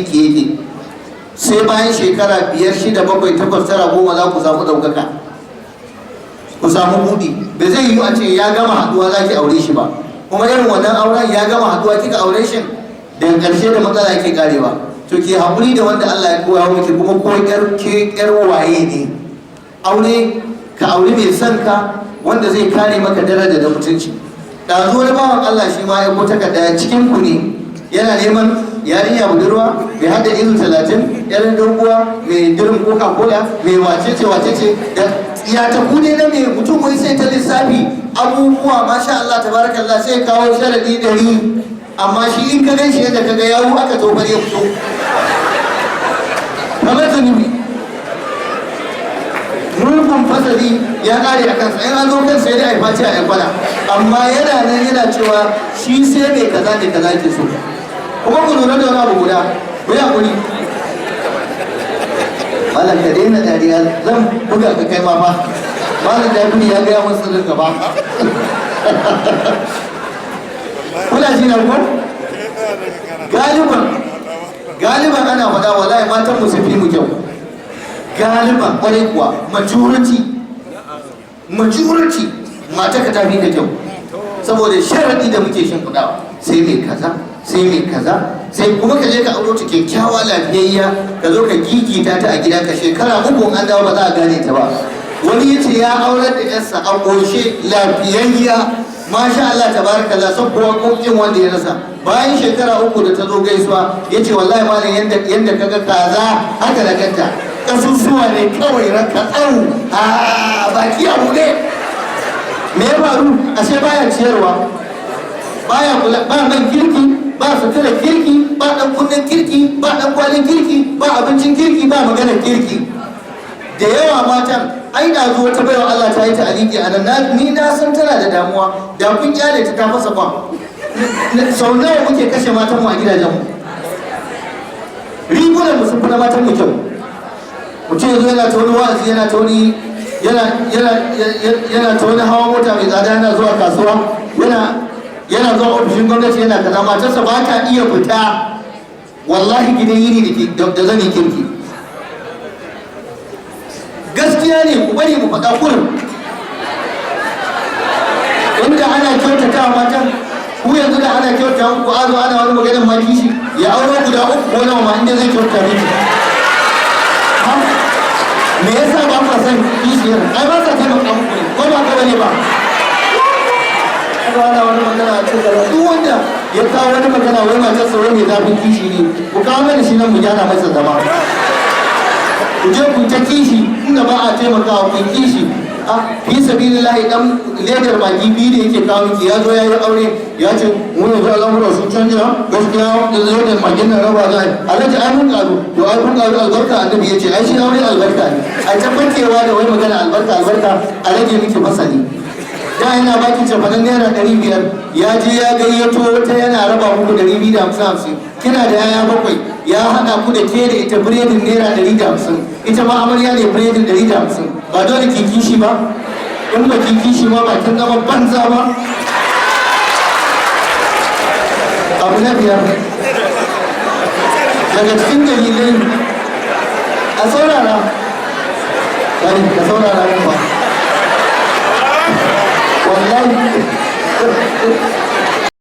cikin ki yake. Sai bayan shekara 5, 6, 7, 8, 9, 10 za ku samu ɗaukaka, ku samu buɗi. Ba zai yiwu a ce ya gama haɗuwa za ki aure shi ba. Kuma irin wannan auren ya gama haɗuwa kika aure shi, daga ƙarshe da matsala yake karewa. To ki haƙuri da wanda Allah ya koya miki, kuma ko ƴar ke ƴar waye ne, aure ka aure mai son ka, wanda zai kare maka daraja da mutunci. Ɗazu wani bawan Allah shi ma ya ko takarda, cikin ku ne, yana neman yarinya budurwa mai hada izu 30, yar doguwa, mai dirin Coca Cola, mai wacece wacece da ya ta ku ne na mai mutum. Wai sai ta lissafi abubuwa, masha Allah tabarakallah, sai kawo sharadi 100, amma shi in ka gan shi yadda ka ga yawu aka tofar ya fito kamar zunubi, mugun fasali ya kare a kansa. In an zo kansa ya dai face a yan kwana, amma yana nan yana cewa shi sai mai kaza ne kaza ke so. Kuma ku lura da wani abu guda, ku yi hakuri. Malam, ka daina dariya, zan buga ka kai ma fa. Malam Jabiri ya gaya mun sirrin gaba. Kuna ji na ko? Galiban galiban ana faɗa, wallahi matan mu sun fi mu kyau galiban. Kwarai kuwa, majority, majority mata ka tafi ka kyau, saboda sharadi da muke shimfiɗawa, sai mai kaza, sai mai kaza. Sai kuma ka je ka auro ta kyakkyawa lafiyayya, ka zo ka gigita ta a gida, ka shekara 3, an dawo ba za a gane ta ba. Wani ya ce ya aurar da yarsa a ƙoshe, lafiyayya, masha Allah tabarakallah, son kowa kokin wanda ya rasa. Bayan shekara 3 da ta zo gaisuwa, ya ce wallahi malam, yanda yanda kaga kaza haka da kanta, kasusuwa ne kawai ranka tsawo, a baki a buɗe. Me ya faru? Ashe baya ciyarwa, baya kula, ba man kirki, ba sutura kirki, ba dan kunnen kirki, ba dan kwalin kirki, ba abincin kirki, ba maganar kirki. Da yawa matan ai da zo wata baiwa Allah ta yi ta aliki a nan, ni na san tana da damuwa, da kun kyale ta ta fasa kwan. Sau nawa muke kashe matan mu a gidajen mu? Rigunan mu sun fi na matan mu kyau. Mutum yanzu yana ta wani wa'azi, yana ta wani yana yana yana ta wani hawa mota mai tsada, yana zuwa kasuwa, yana zuwa ofishin gwamnati, yana kaza, matarsa ba ta iya fita wallahi gidan yini da zani kirki. Gaskiya ne, ku bari mu faɗa kurin. Inda ana kyautata wa matan ku yanzu, da ana kyautata muku, a zo ana wani maganar ma kishi. Ya auro guda uku ko nawa ma inda zai kyauta miki. Me yasa ba ku son kishiyar? Ai ba sa taimaka muku ne, ko ba ka bane ba? Ana wani magana a cikin gaba, duk wanda ya kawo wani magana wai matar sa wai mai zafin kishi ne, ku kawo mana shi nan mu gyara masa zama. Ku je ku ta kishi inda ba a taimakawa, ku kishi a fi sabilillahi. Dan ledar baki biyu da yake kawo miki, ya zo ya yi aure, ya ce mu yanzu al'amuran sun canja, gaskiya ledar magin nan raba za a yi. Alhaji, ai mun karu. To ai kun karu, albarka. Annabi ya ce ai shi aure albarka ne. A tabbatewa da wai magana albarka albarka, a rage miki fasali. Da yana baki cefanen naira 500, ya je ya gayyato wata yana raba muku 250 50. Kina da yaya bakwai, ya haɗa ku da ke da ita biredin naira 150, ita ma amarya ne biredin 150. Ba dole ki kishi ba? In ba ki kishi ba, ba kin zama banza ba? Abu na biyar daga cikin dalilai, a saurara, bari ka saurara mun ba wallahi.